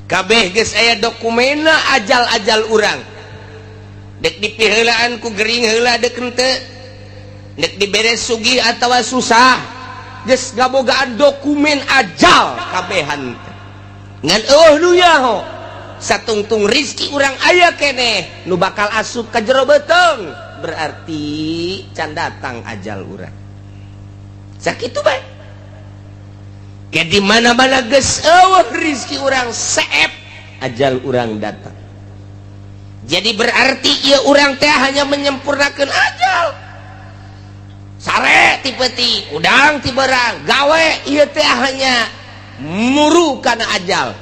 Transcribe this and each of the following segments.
Kabeh geus aya dokumenna ajal-ajal urang. Dek dipiheulaan ku gering heula dek henteu, dek dibere sugih atawa susah, geus ngabogaan dokumen ajal kabehan teh. Ngan eueuh nu nyaho, satungtung rizki urang aya keneh nu bakal asup ka jero beuteung, berarti can datang ajal urang. Sakitu bae. Ke di mana-mana geus eueuh rizki urang seep, ajal urang datang. Jadi berarti ieu urang teh hanya menyempurnakan ajal. Sare ti peuting, udang ti beurang, gawe ieu teh hanya muru kana ajal.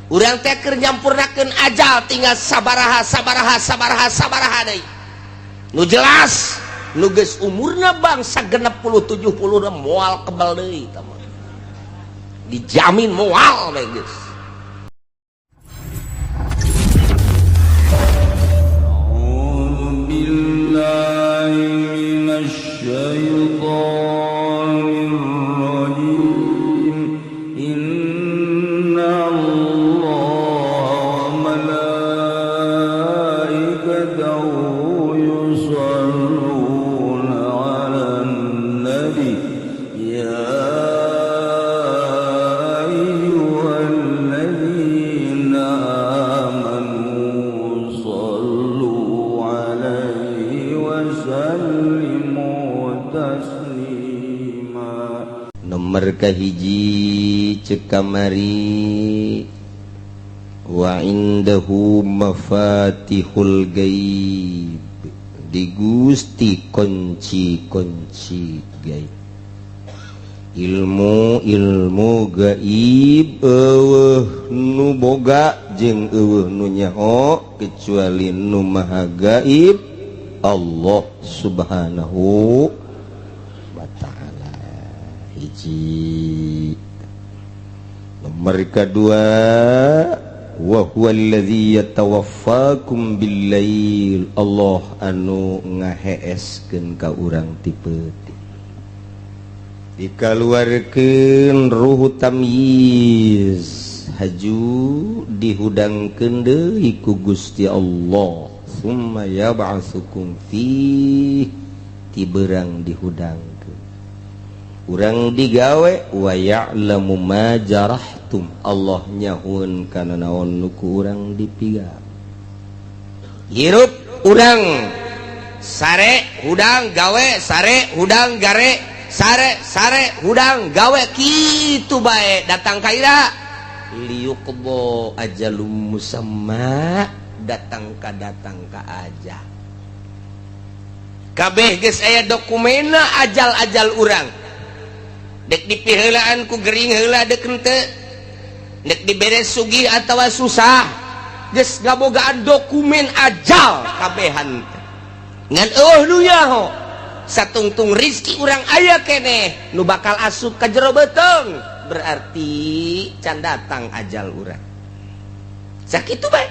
Urang teh keur nyampurnakeun ajal tinggal sabaraha sabaraha sabaraha sabaraha deui. Nu jelas nu geus umurna bangsa 60 70 moal kebal deui tah mah. Dijamin moal we geus. أعوذ بالله من الشيطان الرجيم. إن الله وملائكته يصلون على النبي يا أيها الذين آمنوا صلوا عليه وسلموا تسليما. Nomor kahiji cek kamari, wa indahu mafatihul gaib, di Gusti kunci-kunci gaib, ilmu ilmu gaib eueuh nu boga jeung eueuh nu nyaho kecuali nu maha gaib, Allah Subhanahu wa Ta'ala. Hiji. Nomor kedua, wa huwa allazi yatawaffakum bil-lail, Allah anu ngaheeskeun ka urang ti peuting, dikaluarkeun ruhu tamyiz, haju dihudangkeun deui ku Gusti Allah, summa yab'atsukum fih, ti beurang dihudangkeun urang digawe, wa ya'lamu ma jarahtum, Allah nyahueun kana naon nu ku urang dipigawe. Hirup urang sare hudang gawe, sare hudang gare, sare sare hudang gawe, kitu bae. Datang ka ira liyuqdha ajalum musamma, datang ka datang ka aja. Kabeh geus aya dokumenna ajal-ajal urang. Dek dipiheulaan ku gering heula dek henteu, dek dibere sugih atawa susah, geus ngabogaan dokumen ajal kabehan teh. Ngan eueuh nu nyaho, satungtung rizki urang aya keneh nu bakal asup ka jero beuteung, berarti can datang ajal urang. Sakitu bae.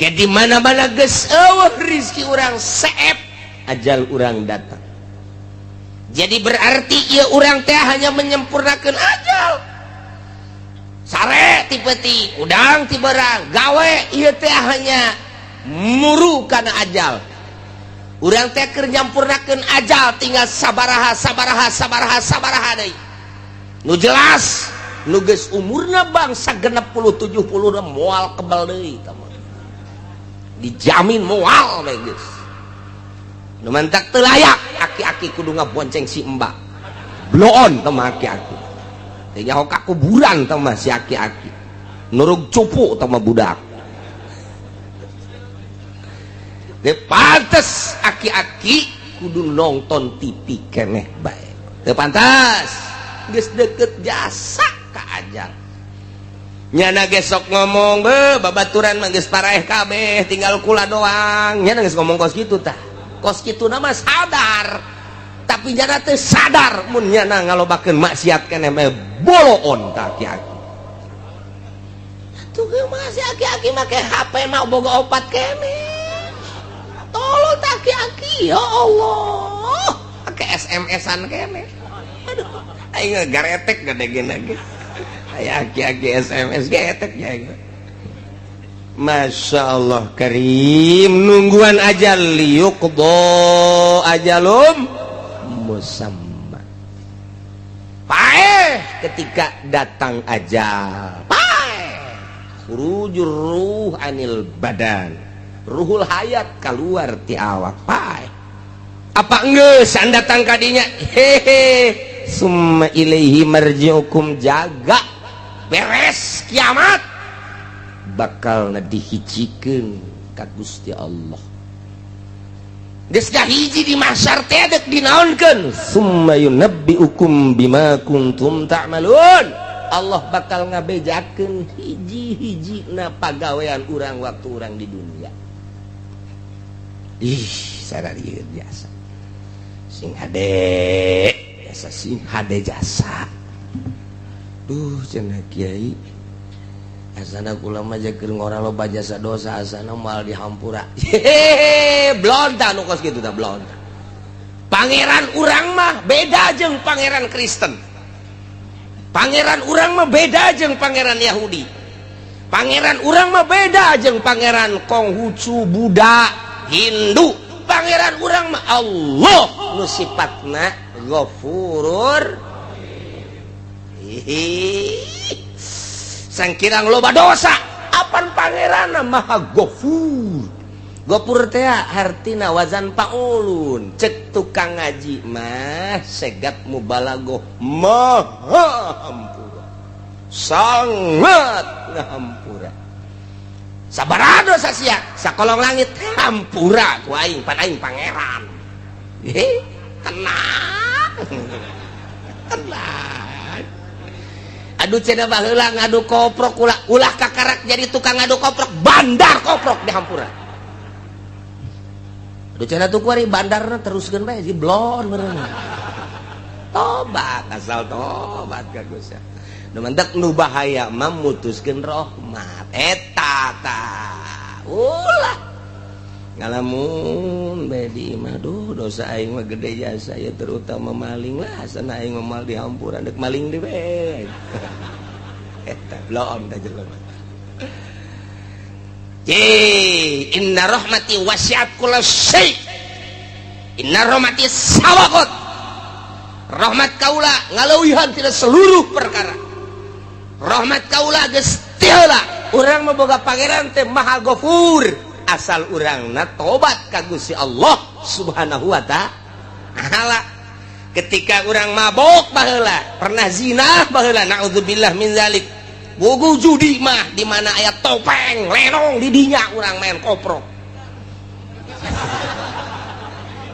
Ke di mana-mana geus eueuh rizki urang seep, ajal urang datang. Jadi berarti ieu urang teh hanya menyempurnakan ajal. Sare ti peuting, udang ti beurang, gawe ieu teh hanya muru kana ajal. Urang teh keur nyampurnakeun ajal tinggal sabaraha sabaraha sabaraha sabaraha deui. Nu jelas nu geus umurna bangsa 60 70 moal kebal deui tah mah. Dijamin moal we geus. Nu mantak teu layak aki-aki kudu ngabonceng si embak. Bloon teh mah aki-aki. Teu nyaho ka kuburan teh mah si aki-aki. Nurug cupu teh mah budak. Teu pantes aki-aki kudu nonton TV keneh bae. Teu pantas. Geus deket jasa ka ajal. Nyana gesok ngomong, be babaturan mah geus paraeh kabeh, tinggal kula doang. Nyana geus ngomong kos kitu tah. Kos kitu nama sadar, tapi nyana teu sadar mun nyana ngalobakeun maksiat keneh mah boloon tah aki-aki. Tuh mah si aki-aki make HP mah boga opat keneh. Tolol tah aki-aki, ya Allah. Make SMS-an keneh. Aduh, aing garetek gede gini. Aya aki-aki SMS getek ya. Masya Allah Karim, nungguan ajal liyuqdo ajalum musamma. Paeh ketika datang ajal, paeh khurujur ruh anil badan, ruhul hayat keluar ti awak, paeh. Apa geus datang kadinya? Hehe, summa ilaihi marji'ukum, jaga beres kiamat bakal dihijikeun ka Gusti Allah. Geus hiji di mahsyar teh dek dinaonkeun? Summa yunabbiukum bima kuntum ta'malun. Allah bakal ngabejakeun hiji-hiji na pagawean urang waktu urang di dunia. Ih, sararieu biasa sing hade jasa, sing hade jasa. Duh, cenah kiai, asana kula mah keur ngora loba jasa dosa, asana moal dihampura. Hehehe, blonta nu kos kitu tah, blonta. Pangeran urang mah beda jeung pangeran Kristen, pangeran urang mah beda jeung pangeran Yahudi, pangeran urang mah beda jeung pangeran Konghucu, Buddha, Hindu. Pangeran urang mah Allah nu sifatna Ghafurur. Hihi, sangkirang loba dosa apan pangeran maha gofur. Gofur teh hartina wazan paulun, cek tukang ngaji mah segat mubalagoh, maha hampura, sangat ngahampura. Sabaraha dosa sia sakolong langit, hampura ku aing, pan aing pangeran. Hehe, tenang tenang. Aduh, cenah baheula ngadu koprok, ulah ulah kakarak jadi tukang ngadu koprok, bandar koprok di hampura. Aduh, cenah tuh kuari bandarna teruskeun bae si blon meureun. Tobat, asal tobat ka Gusti. Nu mantak nu bahaya mah mutuskeun rahmat eta tah. Ulah ngalamun bae di imah, duh dosa aing mah gede jasa ya, terutama maling lah, asana aing mah moal dihampura, dek maling deui bae. Eta blon da jelema. Inna rahmati wasi'at kulla syai. Inna rahmati sabaqat. Rahmat kaula ngaleuwihan tina seluruh perkara. Rahmat kaula geus ti heula. Urang mah boga pangeran teh Maha Ghafur. Asal urangna tobat ka Gusti Allah Subhanahu wa Ta'ala. Ketika urang mabok baheula, pernah zina baheula, naudzubillah min zalik. Bogo judi mah di mana aya topeng, lenong di dinya urang main koprok.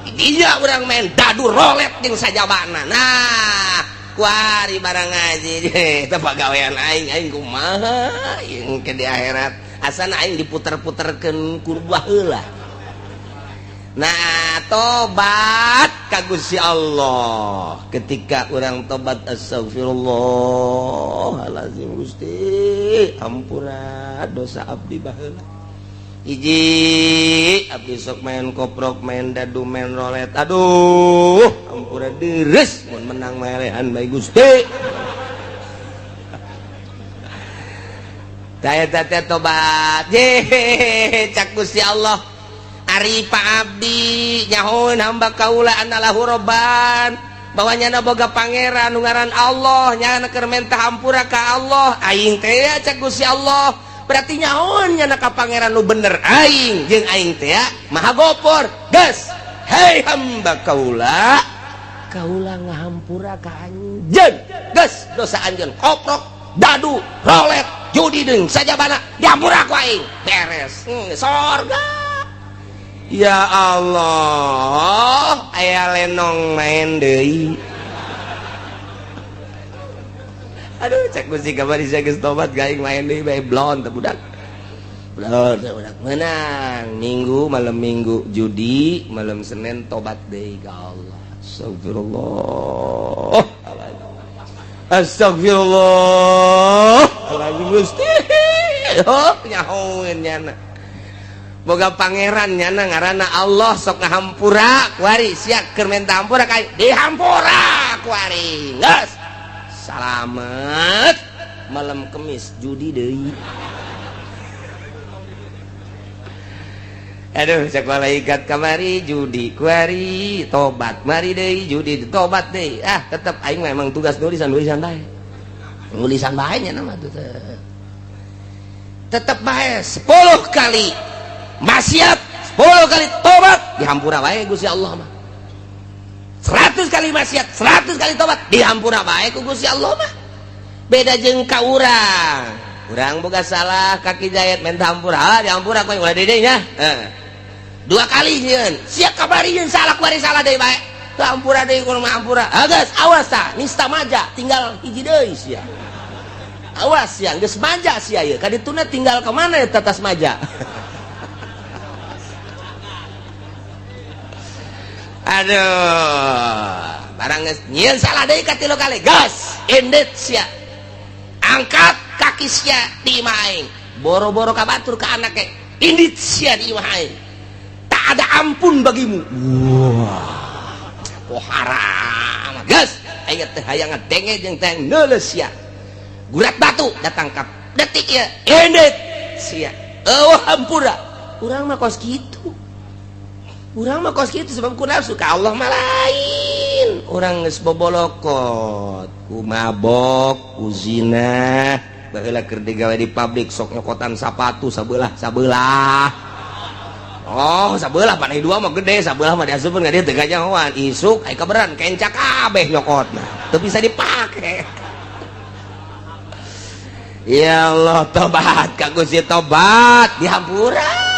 Di dinya urang main dadu rolet jeung sajabana. Nah, kuari barang ngaji eta pagawean aing, aing kumaha jeung ke di akhirat. Asana aing diputer-puterkeun ku baheula. Nah, tobat ka Gusti Allah. Ketika orang tobat, astagfirullahalazim, Gusti ampura dosa abdi baheula. Hiji abdi sok main koprok, main dadu, main rolet. Aduh, ampura deres mun menang melehan bae Gusti. Taya teh tobat. Ye, cak Gusti Allah. Ari Pak Abdi nyahoeun hamba kaula anallahu robban, bahwa nyana boga pangeran nu ngaran Allah, nyana keur menta hampura ka Allah. Aing teh cak Gusti Allah, berarti nyahoeun nyana ka pangeran nu bener aing jeung aing teh Maha Gopor. Geus, hei hamba kaula, kaula ngahampura ka anjeun. Geus dosa anjeun koprok, dadu, rolet, judi deung sajabana dihampura ku aing. Beres. Sorga. Ya Allah, aya lenong main deui. Aduh, cek Gusti kamari saya geus tobat gaing main deui bae, blon teh budak. Blon teh budak menang. Minggu malam Minggu judi, malam Senin tobat deui ka Allah. Astagfirullah. Astagfirullah. Alazim Gusti. Oh, nyahoeun nyana. Boga pangeran nyana ngaranna Allah sok ngahampura kuari sia keur menta hampura ka dihampura kuari. Geus. Salamet. Malam Kemis judi deui. Aduh, sekolah ikat kamari judi kuari tobat mari deui judi tobat deui. Ah, tetep aing memang tugas nulisan bae. Nulisan bae nya nama tuh. Tetep bae 10 kali maksiat, 10 kali tobat dihampura bae Gusti Allah mah. 100 kali maksiat, 100 kali tobat dihampura bae ku Gusti Allah mah. Beda jeung ka urang. Urang boga salah kaki jayat minta hampura, ah dihampura ku ulah deui nya. Dua kali nyieun, sia kabari nyeun salah kuari salah deui bae. Teu hampura deui kudu mah hampura. Ah geus awas tah, nista maja tinggal hiji deui sia. Awas sia, geus maja sia ieu. Ka dituna tinggal ka mana eta tas maja. Aduh, barang geus nyieun salah deui ka 3 kali. Gas, ended sia. Angkat kaki sia di imah aing. Boro-boro ka batur ka anak ge. Indit sia di imah aing. Tak ada ampun bagimu. Wah. Oh haram. Gas, aing teh hayang ngadenge jeung teh neuleus sia. Gurat batu datang ka detik ieu. Indit sia. Eueuh hampura. Urang mah kos kitu. Urang mah kos kitu sebab ku nafsu ka Allah mah lain. Urang geus bobolokot, ku mabok, ku zina, baheula keur digawe di pabrik sok nyokotan sapatu sabelah-sabelah. Oh, sabelah panai dua mah gede, sabelah mah diasupkeun ka dieu teu kanyahoan. Isuk aya kaberan kenca kabeh nyokotna. Teu bisa dipake. Ya Allah, tobat ka Gusti tobat dihampura.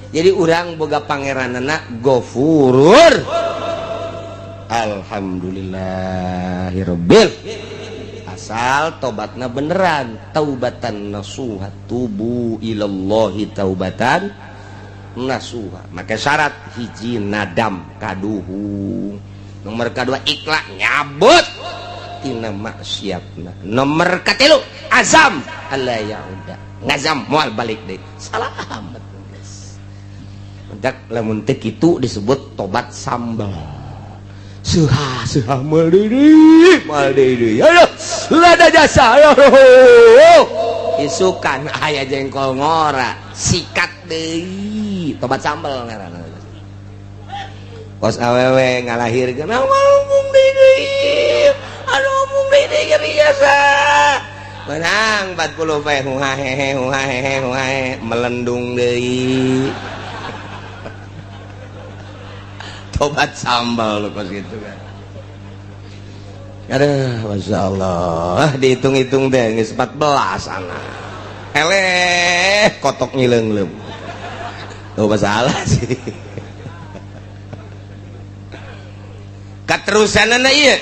Jadi urang boga pangeranana Gofurur. Alhamdulillahirabbil. Asal tobatna beneran, taubatan nasuha, tubu ilallahi taubatan nasuha. Maka syarat hiji nadam kaduhung. Nomor kedua ikhlas nyabut tina maksiatna. Nomor katilu azam alla yauda. Ngazam moal balik deui. Salamet. Mendak lamun teu kitu disebut tobat sambal. Suha suha moal deui. Aduh, lada jasa. Aduh. Isukan aya jengkol ngora, sikat deui. Tobat sambal ngaranna. Kos awewe ngalahirkeun mung deui. Aduh mung deui nyeri jasa. Menang 40 pe huhahehe huhahehe huhahe melendung deui. Tobat sambal lo kos gitu kan. Aduh, Masya Allah. Dihitung-hitung deh, geus 14 anak. Eleh, kotok ngileung-leung. Tuh masalah sih. Katerusanana ieu.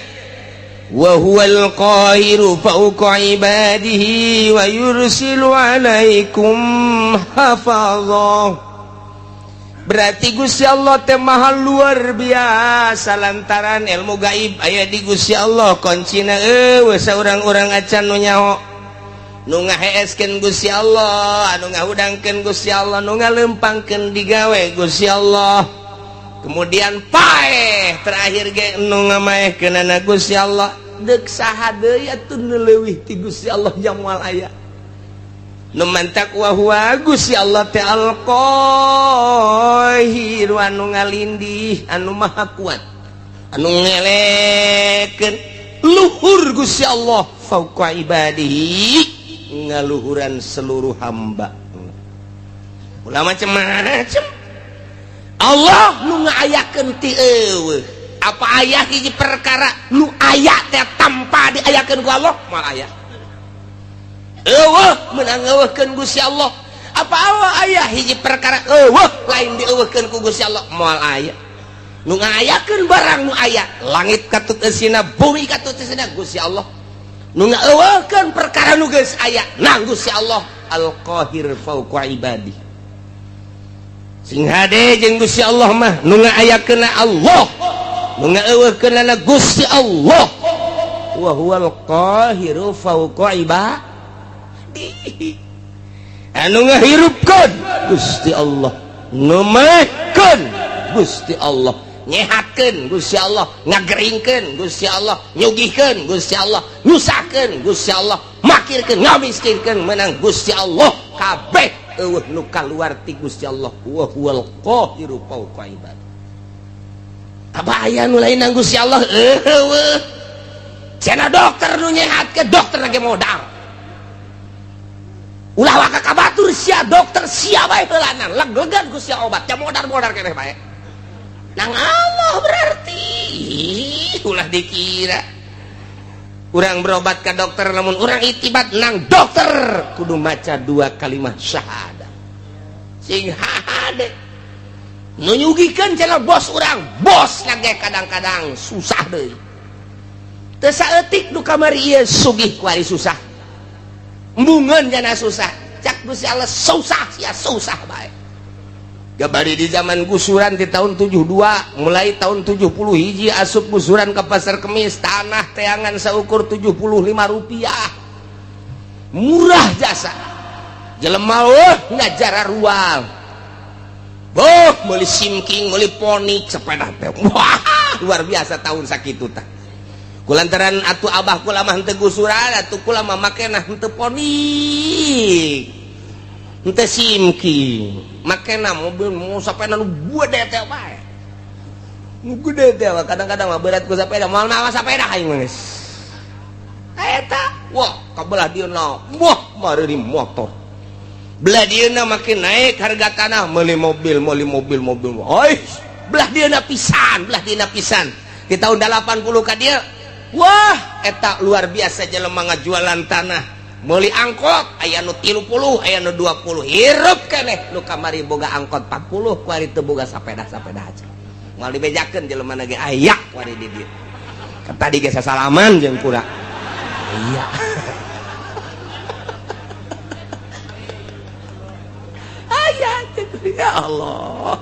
Wa huwal qahiru fawqa ibadihi wa yursilu alaikum hafazah. Berarti Gusti Allah teh maha luar biasa lantaran ilmu gaib aya di Gusti Allah kuncina eueuh saurang-urang acan nu nyaho nu ngaheeskeun Gusti Allah anu ngahudangkeun Gusti Allah nu ngalempangkeun digawe Gusti Allah kemudian paeh terakhir ge nu ngamaehkeunana Gusti Allah deuk saha deui atuh nu leuwih ti Gusti Allah jang moal aya. Nu mantak wa huwa Gusti Allah teh al-Qahir anu ngalindih anu maha kuat anu ngelekeun luhur Gusti Allah fauqa ibadihi ngaluhuran seluruh hamba. Ulah macem-macem Allah nu ngaayakeun ti eueuh. Apa aya hiji perkara nu aya teh tanpa diayakeun ku Allah moal aya. Eueuh meunang eueuhkeun Gusti Allah. Apa Allah aya hiji perkara eueuh lain dieueuhkeun ku Gusti Allah moal aya. Nu ngayakeun barang nu aya langit katut eusina bumi katut eusina Gusti Allah. Nu ngaeueuhkeun perkara nu geus aya nang Gusti Allah Al-Qahir fauqa ibadi. Sing hade jeung Gusti Allah mah nu ngaayakeunna Allah nu ngaeueuhkeunna Gusti Allah. Wa huwal qahiru fauqa ibadi. Anu ngahirupkeun Gusti Allah, nu maehkeun Gusti Allah, Nyehatkeun Gusti Allah, ngageringkeun Gusti Allah, nyugihkeun Gusti Allah, nyusahkeun Gusti Allah, makirkeun, ngamiskinkeun menang Gusti Allah. Kabeh eueuh nu kaluar ti Gusti Allah. Wa huwal qahiru fawqa ibad. Apa aya nu lain Gusti Allah? Eueuh. Cenah dokter nu nyehatkeun, dokter lagi modal. Ulah waka ka batur sia dokter, sia bae heulanan leg-legan ku sia obat ya, modar-modar keneh bae nang Allah. Berarti ulah dikira urang berobat ke dokter, namun urang itibat nang dokter kudu maca dua kalimat syahadat sing hade. Nu nyugihkeun cenah bos urang, bos lagi kadang-kadang susah deui. Teu saeutik nu kamari ieu sugih, kuari susah, embungeun jana susah. Cak Gusti Allah, susah sia, susah bae. Gabari di zaman gusuran di tahun 72, mulai tahun 70 hiji asup gusuran ke Pasar Kemis, tanah teangan seukur 75 rupiah, murah jasa. Jelema wah ngajara ruang boh, meuli simking, meuli Phoenix, sepeda teh wah luar biasa tahun sakitu tah. Kulantaran atuh abah kula mah henteu gusuran, atuh kula mah makena henteu Phoenix, henteu simking, makena mobil mau sepeda nu gede teh bae, nu gede teh. Kadang-kadang mah berat ku sepeda, moal mawa sepeda aing mah geus eta. Wah, kabelah dieuna wah mari motor, belah dieuna makin naik harga tanah, meuli mobil, meuli mobil, mobil. Oi, belah dieuna pisan, belah dieuna pisan di tahun 80 ka dieu. Wah, eta luar biasa jelema ngajualan tanah, meuli angkot aya nu 30, aya nu 20, hirup keneh. Nu kamari boga angkot 40, kuari teu boga sapeda-sapeda aja. Moal dibejakeun jelema ge aya kuari di dieu. Tadi ge sasalaman jeung kura. Iya. Aya, ya Allah.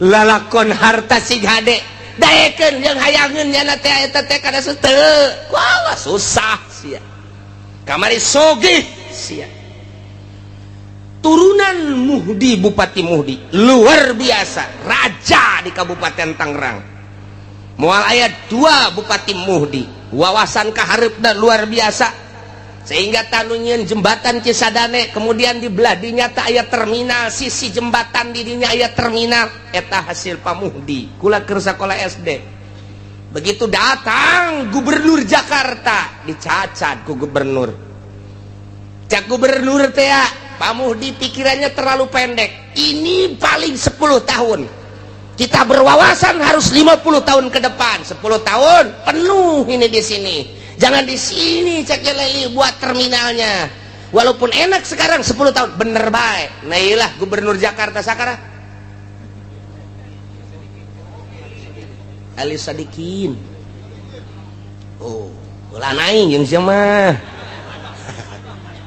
Lalakon harta sig hade daekeun jeung hayangeun nyana teh eta teh kana teu. Wah, susah sia. Kamari sogih sia. Turunan Muhdi, Bupati Muhdi luar biasa, raja di Kabupaten Tangerang. Moal aya dua Bupati Muhdi, wawasan kahareupna luar biasa sehingga tanu nyieun jembatan Cisadane, kemudian di belah dinya teh aya terminal, sisi jembatan di dinya aya terminal, eta hasil Pak Muhdi. Kula keur sakola SD, begitu datang gubernur Jakarta, dicacat ku gubernur. Cak gubernur teh, "Pak Muhdi pikirannya terlalu pendek. Ini paling 10 tahun. Kita berwawasan harus 50 tahun ke depan. 10 tahun penuh ini di sini. Jangan di sini," cek Leli, "buat terminalnya. Walaupun enak sekarang 10 tahun." Bener baik. Nah, iyalah gubernur Jakarta sekarang. Ali Sadikin. Oh, ulah naik jeung sia mah.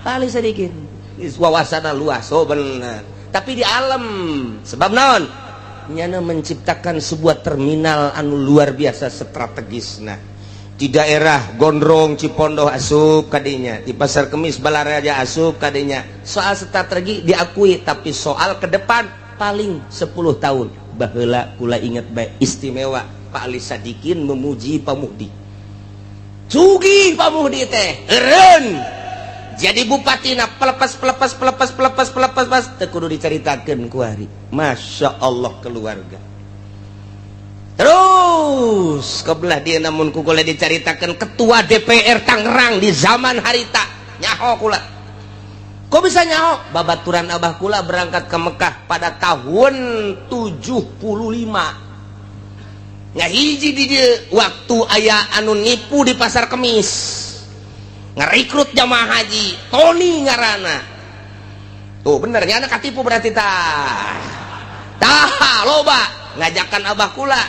Ali Sadikin. Wawasanna luas, oh bener. Tapi di alam sebab naon? Nyana menciptakan sebuah terminal anu luar biasa strategis. Nah, di daerah Gondrong Cipondoh asup kadinya, di Pasar Kemis Balaraja asup kadinya. Soal strategi diakui, tapi soal ke depan paling 10 tahun. Baheula kula inget baik, istimewa Pak Ali Sadikin memuji Pak Muhdi. Sugih Pak Muhdi teh, eureun. Jadi bupati na pelepas pelepas pelepas pelepas pelepas pas teu kudu dicaritakeun ku hari. Masya Allah keluarga. Terus kebelah dia, namun ku kula dicaritakeun ketua DPR Tangerang di zaman harita nyaho kula. Kok bisa nyaho? Babaturan abah kula berangkat ke Mekah pada tahun 75. Ngahiji di dieu waktu aya anu nipu di Pasar Kemis, ngerekrut jamaah haji, Tony ngarana. Tuh bener nya anak katipu berarti tah. Tah loba ngajakan abah kula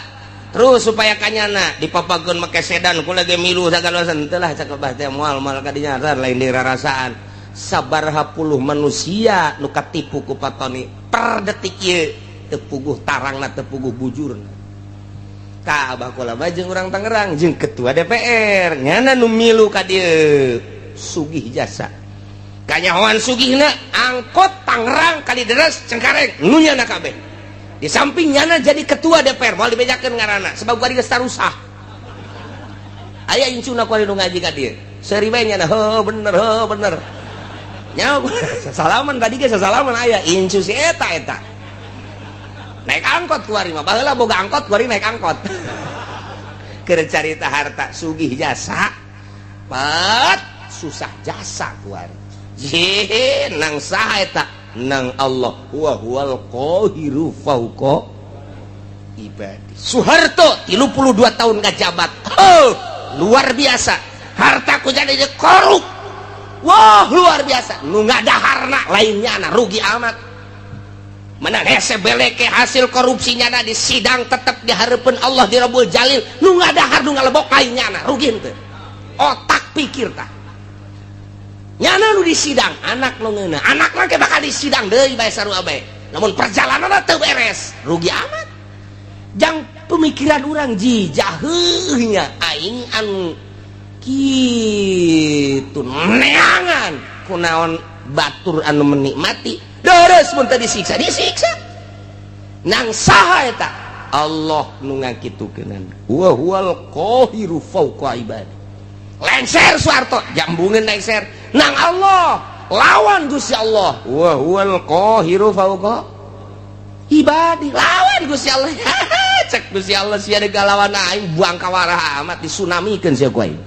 terus supaya kanyana dipapakeun make sedan, kula ge milu sagala teu lah. Cak abah teh, moal moal kadinya lain dirarasaan. Sabaraha puluh manusia nu katipu ku Pak Tony per detik ieu teu puguh tarangna, teu puguh bujurna. Ka abah kula mah jeung urang Tangerang jeung ketua DPR nyana nu milu ka dieu, sugih jasa. Kanyahoan sugihna angkot Tangerang Kalideres Cengkareng nu nyana kabeh. Di samping nyana jadi ketua DPR, moal dibejakeun ngaranna sebab kuari geus tarusah. Aya incuna kuari nu ngaji ka dieu. Seuri bae nyana, heuh bener, heuh bener. Nyawa sasalaman tadi ge, sasalaman aya incu si eta eta. Naik angkot kuari mah, baheula boga angkot kuari, naik angkot. Keur carita harta, sugih jasa. Pat susah jasa kuari. Jih, nang saha eta? Nang Allah, wa huwal qahiru fauqa ibadi. Soeharto 32 tahun ngajabat. Oh, luar biasa. Harta ku jadi korup. Wah, luar biasa. Nu ngadaharna lainnya na rugi amat. Menang hese beleke hasil korupsinya na di sidang tetep di hareupeun Allah di Rabbul Jalil. Nu ngadahar, nu ngalebok lainnya na rugi henteu. Otak pikir tah. Nyana nu di sidang anak nu ngeunah, anak mah bakal di sidang deui bae sarua bae. Namun perjalanan teu beres, rugi amat. Jang pemikiran urang ji jaheuhnya aing anu kitu neangan kunaon batur anu menikmati deres mun teu disiksa, disiksa nang saha eta? Allah nu ngakitukeunana, wa huwal qahiru fauqa ibadi. Lengser Soeharto jambungeun, lengser nang Allah, lawan Gusti Allah, wa huwal qahiru fauqa ibadi, lawan Gusti Allah. Cek Gusti Allah, sia deuk lawan aing, buang kawarah amat, disunamikeun sia ku aing.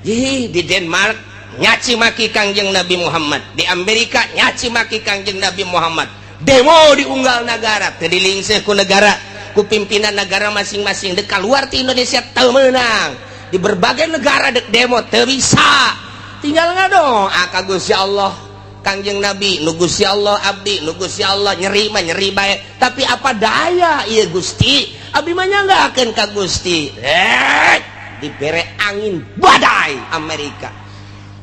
Ih, di Denmark nyaci maki Kangjeng Nabi Muhammad, di Amerika nyaci maki Kangjeng Nabi Muhammad, demo di unggal negara teu dilingseh ku negara, ku pimpinan negara masing-masing. Dek keluar ti Indonesia teu meunang, di berbagai negara dek demo teu bisa, tinggal ngadoa ka Gusti Allah, Kangjeng Nabi nu Gusti Allah, abdi nu Gusti Allah, nyeri mah nyeri bae, tapi apa daya ieu Gusti, abdi mah nyanggakeun ka Gusti. Dibere angin badai Amerika,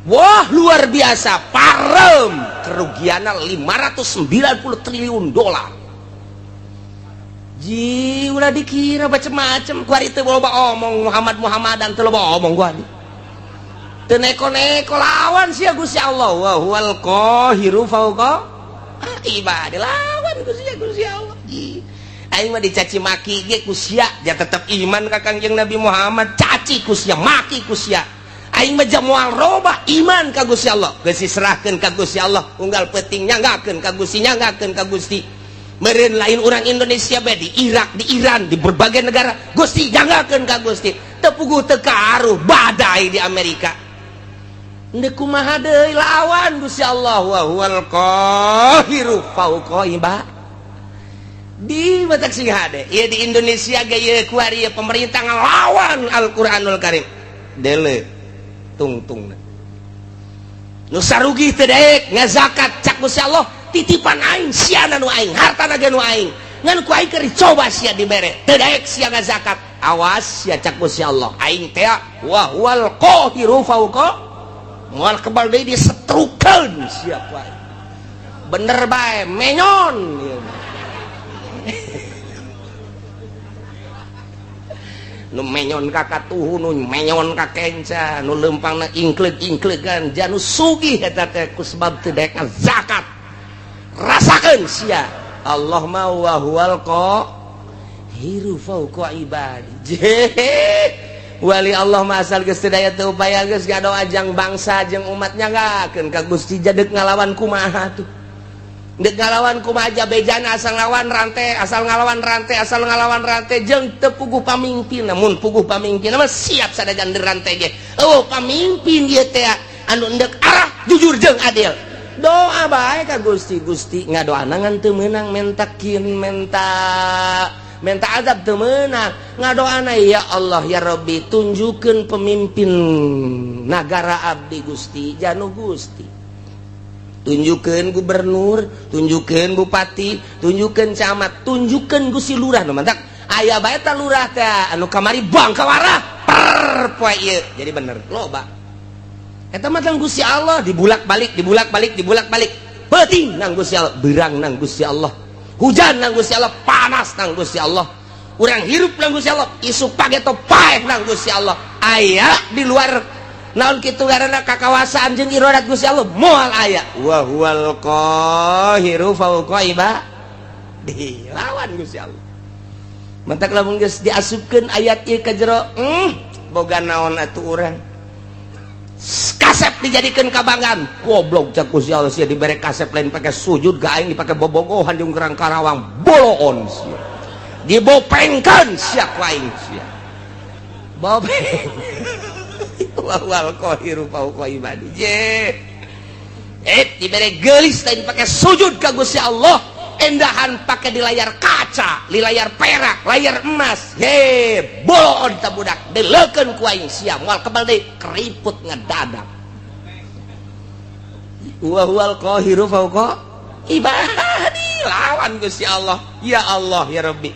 wah, luar biasa, parem, kerugiannya 590 triliun dolar. Ji, ulah dikira macem-macem kuari, teu loba omong Muhammad Muhammadan, teu loba omong kuari, teu neko-neko, lawan sia Gusti Allah, wa huwal qahiru fauqa ibadi, lawan Gusti Gusti Allah. Ji, aing mah dicaci maki ge ku sia ja tetep iman ka Kangjeng Nabi Muhammad. Caci ku sia, maki ku sia, aing mah moal robah iman ka Gusti Allah. Geus diserahkeun ka Gusti Allah, unggal peuting nyanggakeun ka Gusti, nyanggakeun ka Gusti. Meureun lain urang Indonesia bae, di Irak, di Iran, di berbagai negara, Gusti, nyanggakeun ka Gusti, teu puguh teu karuh badai di Amerika. Ndek kumaha deui, lawan Gusti Allah, wa huwal qahiru fauqa ibad. Di batak sing hade ieu di Indonesia ge ieu kuari ieu pemerintah ngelawan Al-Qur'anul Karim, dele tungtung nu sarugi teu daek ngazakat. Cak Gusti Allah, titipan aing siana nu aing, hartana ge nu aing, ngan ku aing keur dicoba sia dibere, teu daek sia ngazakat, awas sia, cak Gusti Allah, aing teh wa huwal qahiru fauqa, moal kebal deui, disetrukeun sia ku aing, bener bae menyon ieu. Nu menyon ka katuhu, nu menyon ka kenca, nu leumpangna ingkleug-ingklegan, janu sugih eta teh ku sebab teu daek zakat. Rasakeun sia, Allah mah wa huwal qahiru fauqa ibadi. Wali Allah mah asal geus teu daya teu upaya, geus ngadoa jang bangsa jeung umat, nyanggakeun ka Gusti. Jadek ngalawan kumaha tuh, dek ngalawan kumaha bejana, asal ngalawan rantai, asal ngalawan rantai, asal ngalawan rantai, jeung teu puguh pamimpin. Namun puguh pamimpin mah siap sadajan rantai ge. Oh, pamimpin ieu teh anu endek arah jujur jeung adil, doa bae ka Gusti. Gusti, ngadoana ngan teu meunang, mentakin menta menta azab teu meunang, ngadoana, ya Allah, ya Rabbi, tunjukkeun pemimpin nagara abdi Gusti, janu Gusti, tunjukkan gubernur, tunjukkan bupati, tunjukkan camat, tunjukkan Gusti lurah. Nu mantak aya bae ta lurah teh anu kamari bang kawarah per poe ieu jadi bener, loba eta mah. Gusti Allah dibulak-balik, dibulak-balik, dibulak-balik, peuting nang Gusti Allah, berang nang Gusti Allah, hujan nang Gusti Allah, panas nang Gusti Allah, urang hirup nang Gusti Allah, isuk pageto paeh nang Gusti Allah. Aya di luar naon kitu karena kakawasaan jeung irodat Gusti Allah? Moal aya. Wa huwal qahiru fauqa iba. Dilawan Gusti Allah. Mantak lamun geus diasupkeun ayat ieu ka jero, boga naon atuh urang. Kasep dijadikeun kabanggaan. Goblok cak Gusti Allah, sia dibere kasep lain pake sujud ka aing, dipake bobogohan jeung gerang Karawang, boloon sia. Dibopengkeun sia ku aing sia. Bopeng. Wa huwal qahiru fauqa ibadi. Je. Dibere geulis lain pake sujud ka Gusti Allah. Endahan pakai di layar kaca, di layar perak, layar emas. He, boloon ta budak, dileukeun ku aing sia, moal kebal deui, keriput ngedadak. Wa huwal qahiru fauqa ibadi, lawan Gusti Allah. Ya Allah ya Rabbi.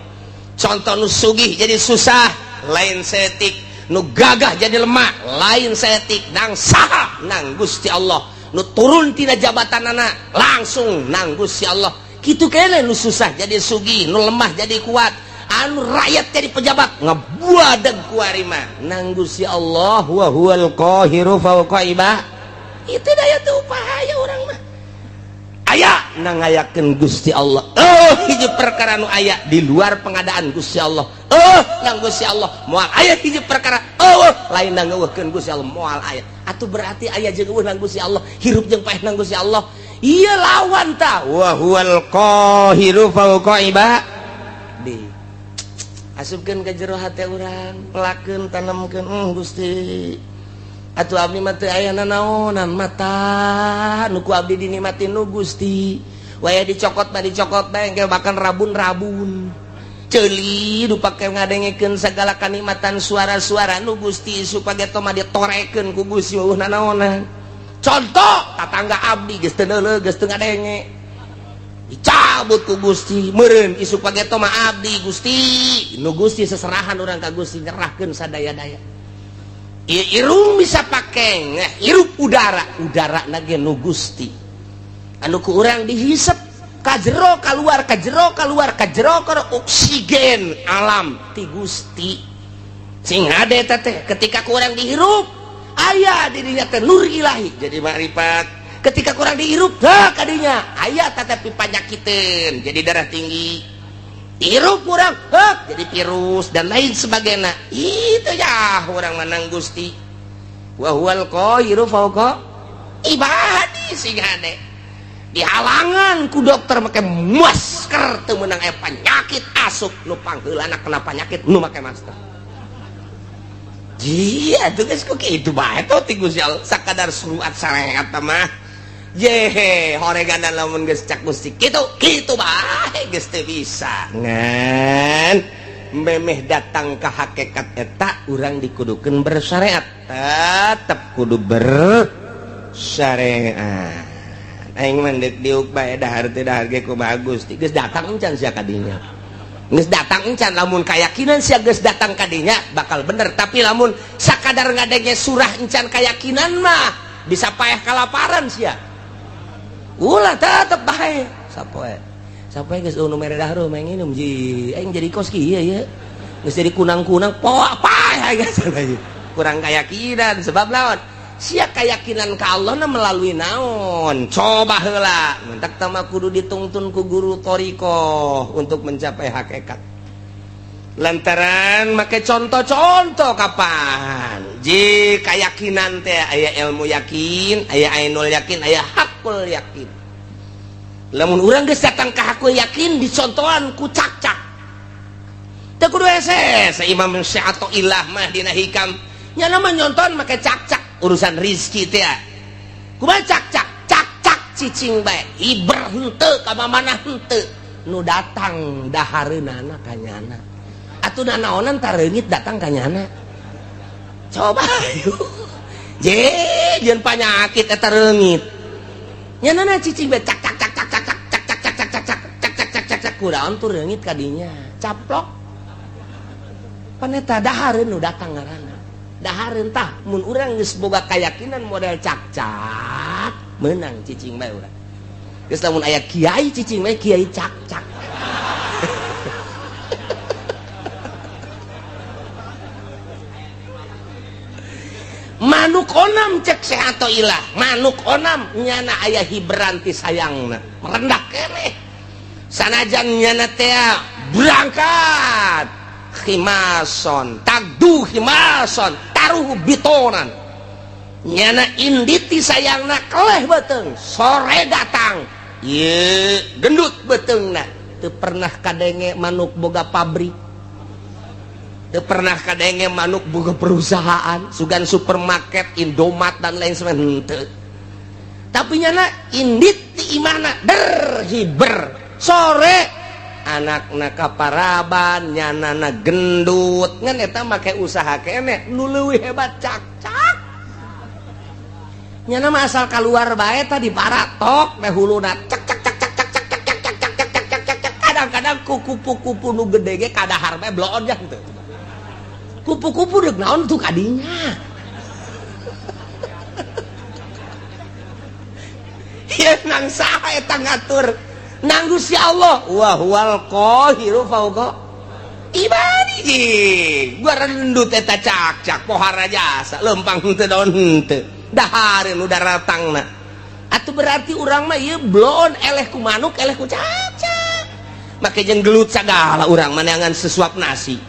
Contoh nu sugih jadi susah, lain setik, nu gagah jadi lemah, lain setik, nang saha nang Gusti Allah. Nu turun tina jabatanana langsung nang Gusti Allah. Kitu kene nu susah jadi sugih, nu lemah jadi kuat, anu rakyat jadi pejabat ngebuadeg ku mah nang Gusti Allah. Wa huwal qahiru fauqa ibad. Itu daya teu upaya urang mah aya nang ngayakeun Gusti Allah. Oh, hiji perkara nu aya di luar pengadaan Gusti Allah. Oh, nang Gusti Allah moal aya hiji perkara. Oh, lain nang ngeuweuhkeun Gusti Allah moal aya. Atuh berarti aya jeung euweuh nang Gusti Allah, hirup jeung paeh nang Gusti Allah. Iya lawan ta. Wa huwal qahiru fauqa ibadi. Asupkeun ka jero hate urang, pelakeun, tanemkeun, Gusti. Atuh abdi mah teu aya nanaonan mata nu ku abdi dinikmatin nu Gusti. Waya dicokot mah dicokot bae engke bahkan rabun-rabun. Ceuli nu pake ngadengekeun sagala kanikmatan suara-suara nu Gusti supageto mah ditorekeun ku Gusti eueuh nanaonan. Contoh tatangga abdi geus teu neuleuh, geus teu ngadenge, dicabut ku Gusti meureun isuk pageto mah abdi Gusti nu Gusti seserahan urang ka Gusti, nyerahkeun sadaya-daya. Ieu irung bisa pake hirup udara, udara ge nu Gusti anu ku urang dihisep ka jero kaluar, ka jero kaluar, ka jero ka oksigen alam ti Gusti. Sing hade teh ketika ku urang dihirup aya dirinya teh nur ilahi jadi makrifat. Ketika kurang dihirup dah kadinya aya tetapi panyakiteun jadi darah tinggi, hirup kurang hek jadi virus dan lain sebagainya. Itu ya urang menang Gusti. Wa huwal qahiru fauqa ibadi. Sing hade dihalangan ku dokter make masker teu meunang, aya penyakit asup nu pangheulana kena penyakit nu make masker. Iya, tuh geus kok kitu bae tuh ti Gusti Allah sakadar surat syariat mah. Yehe, horeganan lamun geus cak Gusti kitu, kitu bae geus teu bisa. Ngan memeh datang ke hakikat eta urang dikudukeun bersyariat. Tetep kudu bersyariat. Aing mah deuk diuk bae dahar teu dahar ge kumaha Gusti. Geus datang encan sia kadinya. Geus datang encan, lamun keyakinan sia geus datang kadinya bakal bener, tapi lamun sakadar ngadenge surah encan keyakinan mah bisa paeh kalaparan sia. Ulah tetep bae sapoe. Sapoe geus nu mere dahar mah nginum ji aing jadi kos kieu ye. Geus jadi kunang-kunang poa paeh geus. Kurang keyakinan sebab lawan sia keyakinan ka Allah na melalui naon? Coba heula mentak tama kudu ditungtun ku guru thoriqoh untuk mencapai hakikat. Lantaran make contoh-contoh kapan ji keyakinan teh aya ilmu yakin, aya ainul yakin, aya hakul yakin. Lamun urang geus datang ka hakul yakin dicontohan ku cak-cak teu kudu hese. Imam Syathoillah mah dina Hikam nya mah nyontohan make cak-cak urusan rizki teh kumaha cak-cak cak-cak cicing bae hiber henteu ka mana henteu nu datang dahareunana ka nyana atuh nanaonan tareungit datang ka nyana. Coba je jeung panyakit eta reungit nyana cicing bae cak cak cak cak cak cak cak cak cak cak cak cak cak cak cak cak kudaon tuh reungit ka dinya caplok pan eta dahareun nu datang ngaranna dahareun. Tah mun urang geus boga keyakinan model cak-cak menang cicing bae urang. Geus lamun aya kiai cicing bae kiai cak-cak. Manuk onam cek Syathoillah, manuk onam nyana aya hiberan ti sayangna merendah keneh. Sanajan nyana teh berangkat khimason, tagdu khimason, taruhu bitonan. Nyana inditi sayangna keleh beuteung, sore datang. Ye, gendut beuteungna. Teu pernah kadenge manuk boga pabrik. Teu pernah kadenge manuk boga perusahaan, sugan supermarket, Indomaret dan lain sebagainya. Henteu. Tapi nyana indit ti imahna der hiber. Sore anakna kaparaban, nyanana gendut. Ngan eta make usaha keneh nu leuwih hebat cakcak. Nyana mah asal keluar bae tadi paratok teh huluna cek cek cek cek cek cek cek cek cek cek cek cek cek cek. Kadang-kadang ku kupu-kupu nu gede ge kadahar bae bloon jang teu. Kupu-kupu deuk naon tuh kadinya. Ieu nang saha eta ngatur? Nang Gusti Allah. Wa huwal qahiru fauqa ibadihi. Gua rendut eta cakcak pohara jasa lempang henteu daun henteu. Dahareun nu daratangna. Atuh berarti urang mah ieu bloon eleh ku manuk eleh ku cakcak. Make jeung gelut sagala urang mah neangan sesuap nasi.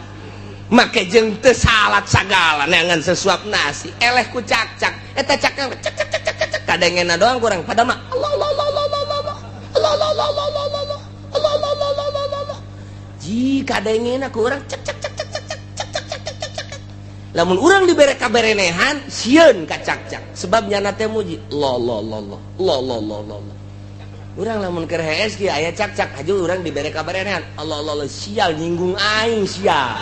Make jeung teu salat sagala neangan sesuap nasi. Eleh ku cakcak. Eta cakcak cek cek cek cek cek kadengena doang kurang padahal mah Allah Allah Allah Allah Allah Allah Allah Allah Allah Allah Allah Allah Allah Allah Allah Allah Allah. Ji kadengena ku urang cek cek cek cek cek cek cek cek cek cek cek. Lamun urang dibere kaberenehan sieun ka cakcak sebab nyana teh muji Allah Allah Allah Allah Allah Allah Allah Allah. Urang lamun keur hees kieu aya cakcak haju urang dibere kaberenehan Allah Allah Allah sial nyinggung aing sia.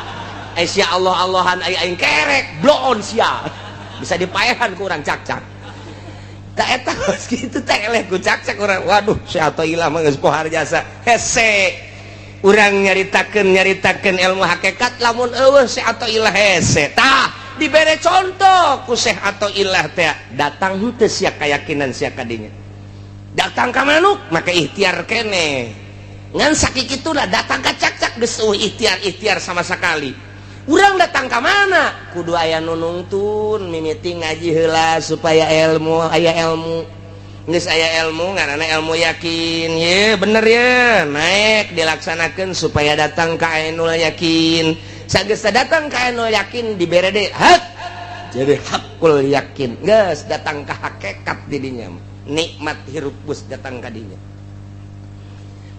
Eh sia Allah Allahan aing aing kerek bloon sia. Bisa dipaehan ku urang cakcak. Tak eta geus kitu teh eleh ku cakcak urang. Waduh, si Athoillah mah geus pohar jasa. Hese. Urang nyaritakeun ilmu hakikat lamun eueuh si Athoillah hese. Tah, dibere contoh ku Syekh Athoillah teh datang henteu sia kayakinan sia kadinya. Datang ka manuk maka ikhtiar keneh. Ngan sakikituna datang ka cakcak geus eueuh ikhtiar-ikhtiar sama sekali. Urang datang ka mana? Kudu aya nu nungtun mimiti ngaji heula supaya ilmu aya ilmu. Geus aya ilmu ngaranna ilmu yakin. Ye bener ye, naik dilaksanakeun supaya datang ka ainul yakin. Sageus datang ka ainul yakin dibere deui hak. Jadi hakul yakin. Geus datang ka hakikat di dinya. Nikmat hirup geus datang ka dinya.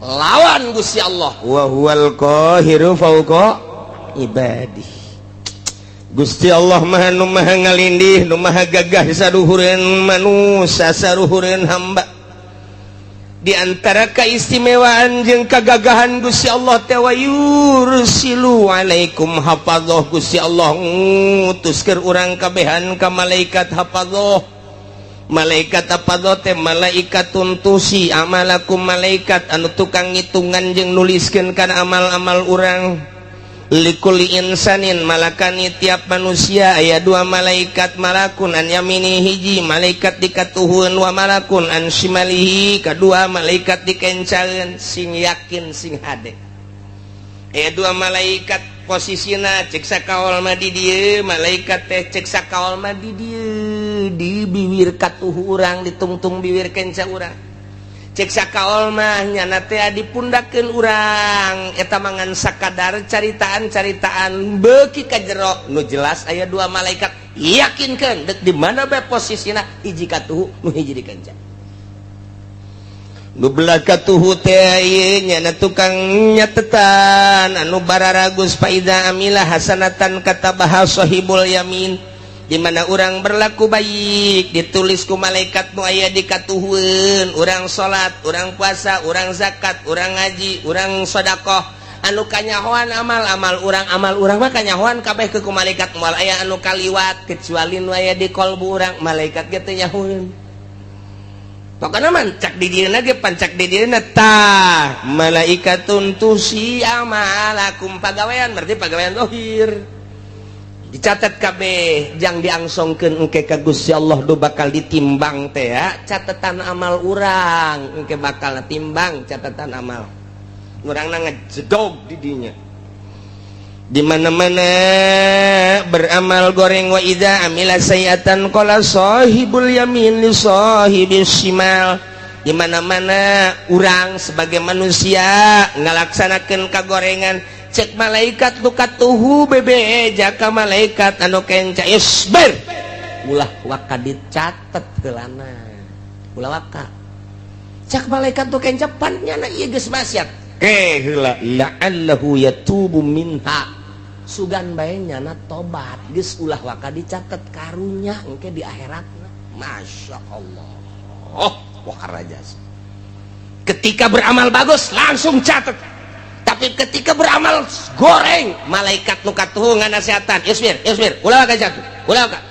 Lawan Gusti Allah. Wa huwal qahiru fauqa ibadih. Gusti Allah maha nu maha ngalindih, nu maha gagah saruhureun manusia, saruhureun hamba. Di antara keistimewaan jeung kagagahan Gusti Allah teh wa yursilu alaikum hafadzah. Gusti Allah ngutus keur urang kabehan ka malaikat hafadzah. Malaikat hafadzah teh malaikatun tusi amalakum, malaikat anu tukang ngitungan jeung nuliskeun kana amal-amal urang. Likuli insanin malakani tiap manusia aya dua malaikat, malakun an yamini hiji malaikat dikatuhun wa malakun an shimalihi kadua malaikat dikencaeun. Sing yakin sing hade aya dua malaikat posisina cek sakaol mah di dieu malaikat teh cek sakaol mah di dieu di bibir katuhu urang ditungtung bibir kenca urang. Cek sakaol mah nyana teh dipundakeun urang eta mangan sakadar caritaan-caritaan beuki ka jero nu jelas aya dua malaikat yakinkeun deuk di mana bae posisina hiji katuhu nu hiji dikenca. Nu belah katuhu teh ieu nyana tukang nyatetan anu bararagus faida amila hasanatan katabaha sahibul yamin. Di mana urang berlaku baik ditulis ku malaikat nu aya di katuhueun, urang salat, urang puasa, urang zakat, urang ngaji, urang sedekah anu kanyahoan amal-amal urang, amal urang mah kanyahoan kabeh ke ku malaikat moal aya anu kaliwat kecuali nu aya di kolbu urang malaikat ge teu nyahoeun. Pokona mah cak di dieuna ge pancak di dieuna tah malaikatun tusi amalakum pagawean berarti pagawean zahir dicatat kabeh jang diangsongkeun engke ka Gusti Allah do bakal ditimbang teh ya catatan amal urang engke bakal timbang catatan amal urangna ngejedog di dinya. Di mana-mana beramal goreng wa idza amila sayiatan qala sahibul yamin li sahibis shimal. Di mana-mana urang sebagai manusia ngalaksanakeun kagorengan, cek malaikat nu katuhu bebe jaka malaikat anu kenca, isbir, ulah waka dicatet heulana, ulah waka. Cek malaikat nu kenca, pan nyana ieu geus maksiat ke heula, la'allahu yatubu minha, sugan bae nyana tobat, geus ulah waka dicatet, karunya engke di akhiratna. Masya Allah, oh wah raja. Ketika beramal bagus langsung catet, tapi ketika beramal goreng, malaikat nu katuhu nganasehatan, isbir, isbir, ulah waka catet, ulah waka.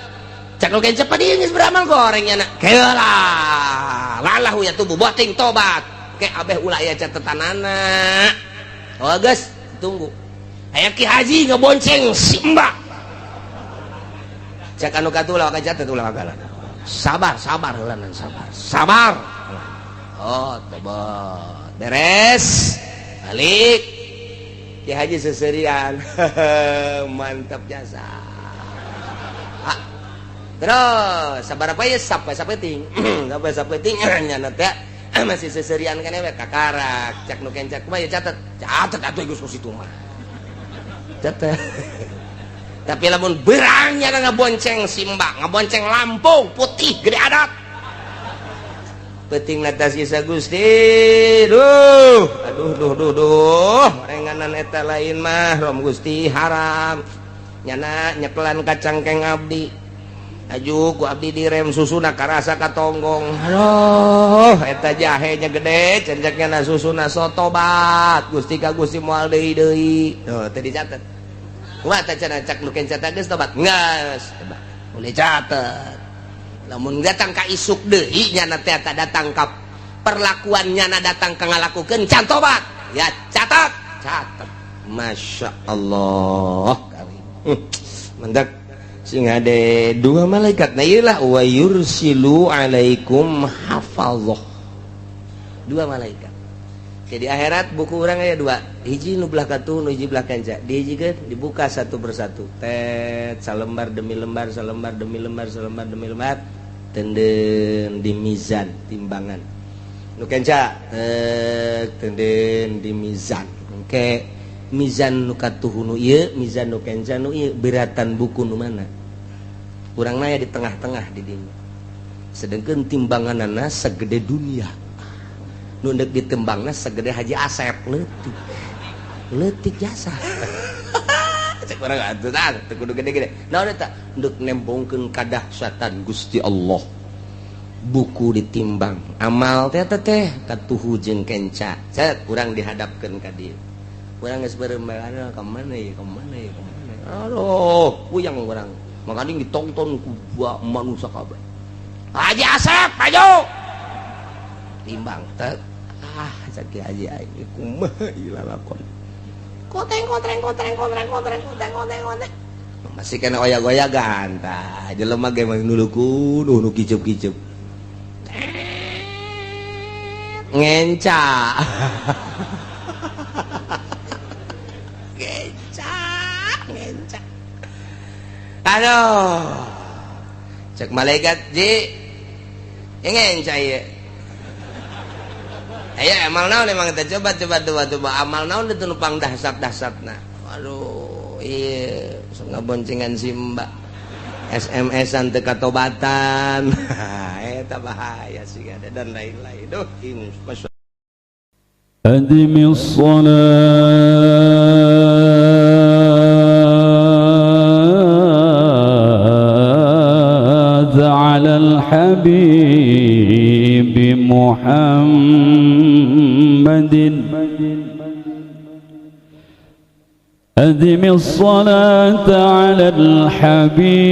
Cak nu kenca, pan geus beramal goreng nyana, keula la'allahu yatubu, boting tobat ke abeh ulah aya catetanana. Oh geus, tunggu. Aya Ki Haji ngebonceng si Mbak, cek anu katuhu, ulah waka catet, ulah waka, sabar, sabar heula, sabar, sabar. Oh, tobat beres, balik Ki Haji seserian, mantap jasa. Ah, terus sabar apa ya, sampai sapeting, sampai sapeting nyana teh masih seserian kan we kakarak. Cek nu kenca, kumaha ya, catet, catet atuh geus situ mah catet. Tapi lamun berang nyana ngabonceng si Mbak, ngabonceng Lampung putih gede adat, penting atas kisah Gusti, duh aduh duh duh duh, renganan eta lain mah rom Gusti haram. Nyana nyekelan kacang keng abdi, aju ku abdi direm, susuna karasa katonggong, aduh eta jahenya gede cenceknya na susuna, so tobat Gusti ka Gusti moal deui deui. Tuh teu dicatet. Kumaha teh cenah cak nu kenca geus tobat, geus boleh catet. Lamun datang ka isuk deui nyana teh datang ka perlakuan nyana datang ka ngalakukeun can tobat ya catat, catat. Masya Allah karim. Mendak sing ada dua malaikat. Nah, iyalah wa yursilu alaikum hafazah, dua malaikat. Jadi akhirat buku orang aya dua, hiji nu belah katuh, nu hiji belah kenca. Dihijikeun, dibuka satu persatu, tet, salembar demi lembar, salembar demi lembar, salembar demi lembar, tenden di mizan timbangan. Nu kenca tek tenden di mizan. Engke mizan nu katuh nu ieu, mizan nu kenca nu ieu, beratan buku nu mana? Urang naya di tengah-tengah di dinya, sedangkan timbanganana segede dunia, nu ndek ditembangna segede Haji Asep, leutik leutik jasa. Cek urang atuh tah teu kudu gede-gede, naon eta ndek nembongkeun kadahsyatan Gusti Allah. Buku ditimbang amal teh teh katuhu jeung kenca, cet, urang dihadapkeun ka dieu. Urang geus beureum, ka mana ya, ka mana ya, ka mana, aduh puyang urang. Makanya ditonton ku manusia kabeh. Haji Asep maju timbang tek, ah cek Haji aing kumaha ieu lalakon, koteng kotreng kotreng kotreng kotreng kotreng kotreng kotreng, masih kena oyak-oyagan. Tah jelema ge mah nuluku nu kicup-kicup ngenca ngenca ngenca. Aduh, cek malaikat, ji ngenca ieu. Ayo amal naon emang kita coba coba coba coba amal naon itu nupang dahsyat dahsyatna. Aduh, iya ngaboncengan si Mbak, SMS-an teu katobatan, eta bahaya sih ada dan lain-lain. Duh, ini أدم الصلاة على الحبيب محمد، أدم الصلاة على الحبيب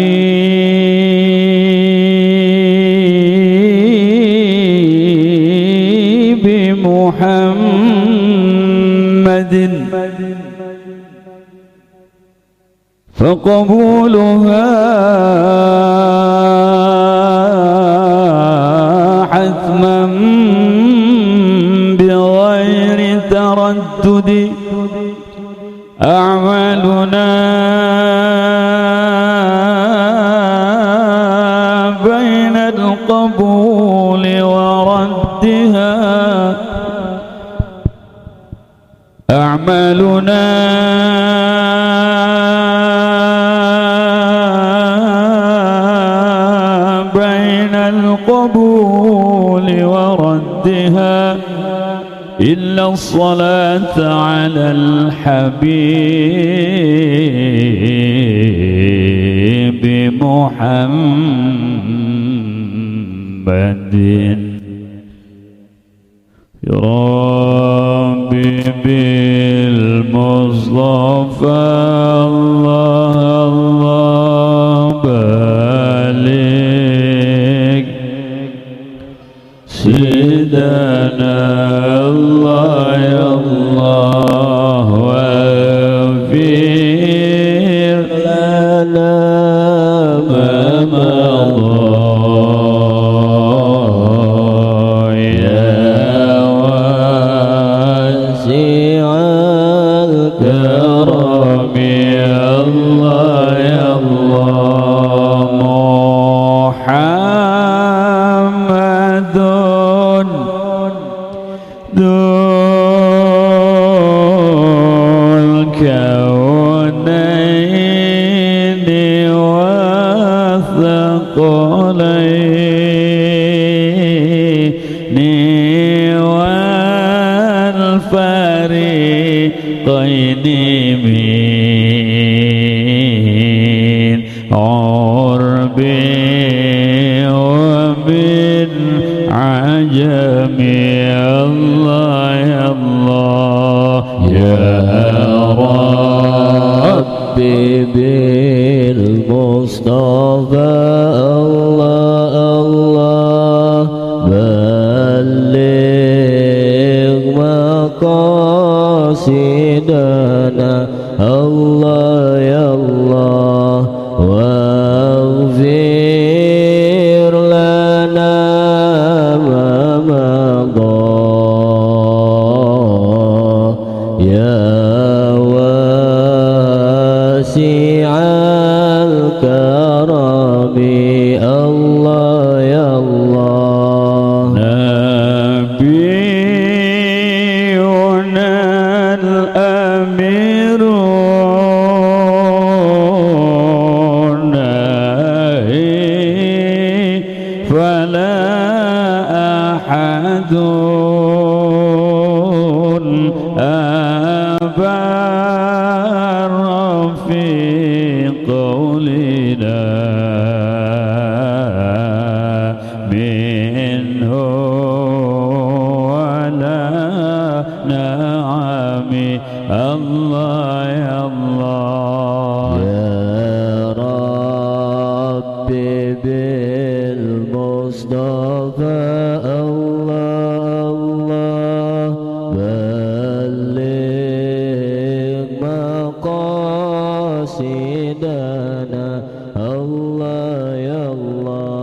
محمد، فقبولها حتما بغير تردد. أعمالنا بين القبول القبول وردها أعمالنا بين القبول وردها إلا الصلاة على الحبيب محمد. يا ربي بالمصطفى الله الله بلغ سيدنا الله يا الله واغفر لنا ما مضى يا واسع الكرم يا الله يا الله محمد ذو الكونين والثقلين والفريقين من عرب ومن عجم. الله يا الله يا ربي بالمصطفى الله الله بلغ مقاصدنا الله يا الله واغفر لنا ما مضى يا واسع الكرم الله يا الله نبينا الأمير نهي فلا أحد أبر في قولنا منه ولا نعم. الله يا الله يا ربي بالمصطفى الله الله بلغ مقاصدنا الله يا الله